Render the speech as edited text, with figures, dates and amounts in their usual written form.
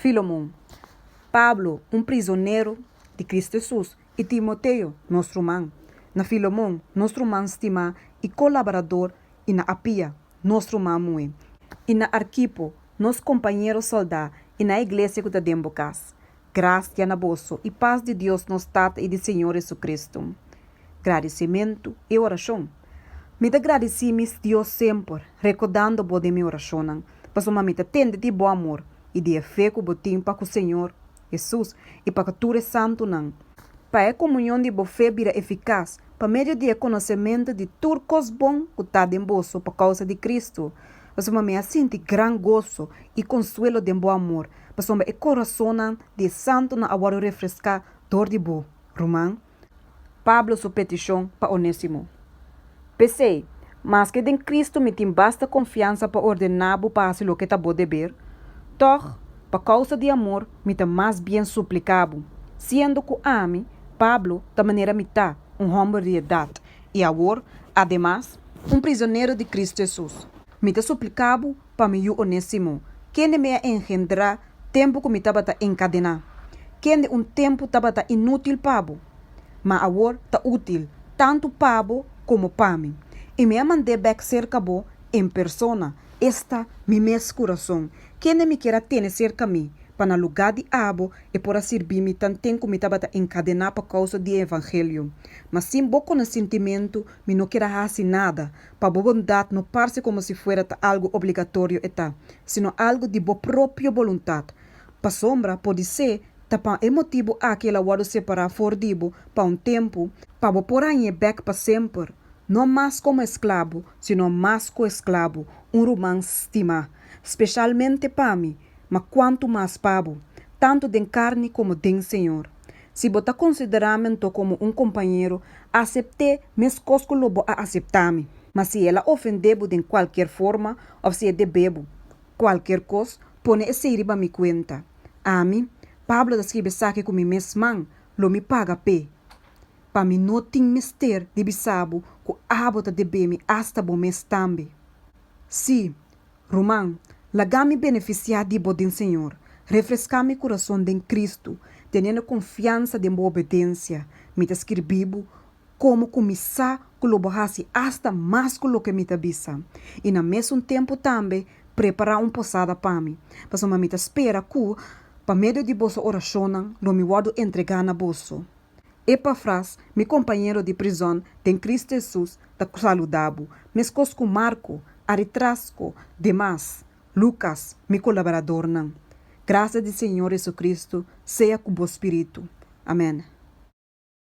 Filomon. Pablo, un prizonero di Kristu Hesus, i Timoteo, nos ruman. Na Filomon, nos ruman stimá i kolaborador, i na Apia, nos ruman muhé. I na Arkipo, nos kompañero sòldá, i na e iglesia ku ta den bo kas. Grasia na boso i pas di Dios nos Tata i di Señor Hesu-Kristu. Gradisimentu i orashon. Mi ta gradisí mi Dios semper, rekordando bo den mi orashonnan, pasobra mi ta tende di bo amor i di e fe ku bo tin pa ku Señor Hesus i pa ku tur e santunan, pa e komunion di bo fe bira efikas pa medio di e konosementu di tur kos bon ku ta den boso pa kousa di Kristu. Pasobra mi a sinti gran goso i konsuelo den bo amor, pasobra e korasonnan di e santunan a wòrdu refreská dor di bo, ruman. Pablo su petishon pa Onésimo. P'esei, maske den Kristu mi tin basta konfiansa pa ordená bo pa hasi loke ta bo deber, tòg, pa kousa di amor, mi ta mas bien supliká bo, siendo ku ami, Pablo, ta manera mi ta, un hòmber di edat, i awor, ademas, un prizonero di Kristu Hesus. Mi ta supliká bo pa mi yu Onésimo, kende mi a engendrá tempu ku mi tabata enkadená, kende un tempu tabata inútil pa bo, ma awor ta útil tantu pa bo komo pa mi. I mi a mand'é bèk serka bo en persona, esta, mi mes kurason, kende mi kier a tene serka mi, pa na lugá di abo e por a sirbi mi tanten ku mi tabata enkadená pa kousa di e evangelio. Ma sin bo konosintimentu mi no kier a hasi nada, pa bo bondat no parse komo si fuera ta algu obligatorio e ta, sino algu di bo propio boluntat. Pasobra, podisé, ta pa e motibu aki el a wòrdu separá for di bo pa un tempu, pa bo por hañ'é bèk pa semper, no mas komo esklabu, sino mas ku esklabu, un ruman stimá, speshalmente pa mi, ma kuantu mas pa bo, tantu den karni komo den Señor. Si bo ta konsiderá mi anto komo un kompañero, asept'é meskos ku lo bo a aseptá mi. Ma si el a ofendé bo den kualkier forma òf si e debé bo kualkier kos, pone esei riba mi kuenta. Ami, Pablo ta skibi esaki ku mi mes man, lo mi paga p'e. Pa mi no tin mester di bisa bo ku abo ta debé mi asta bo mes tambe. Sí, Ruman, laga mi benefisiá di bo den Señor. Refreská mi kurason den Kristu, teniendo konfiansa den bo obedensia. Mi ta skirbí bo komo ku mi sa ku lo bo hasi asta mas ku loke mi ta bisa. I na mesun tempu tambe prepará un posada pa mi, pasobra mi ta spera ku, pa medio di boso orashonnan, lo mi wòrdu entregá na boso. Epafras, mi kompañero di prizòn den Kristu Hesus, ta saludá bo, meskos ku Marko, Aritrasko, Demas, Lukas, mi kolaboradornan. Grasia di Señor Hesu-Kristu sea ku bo spiritu. Amèn.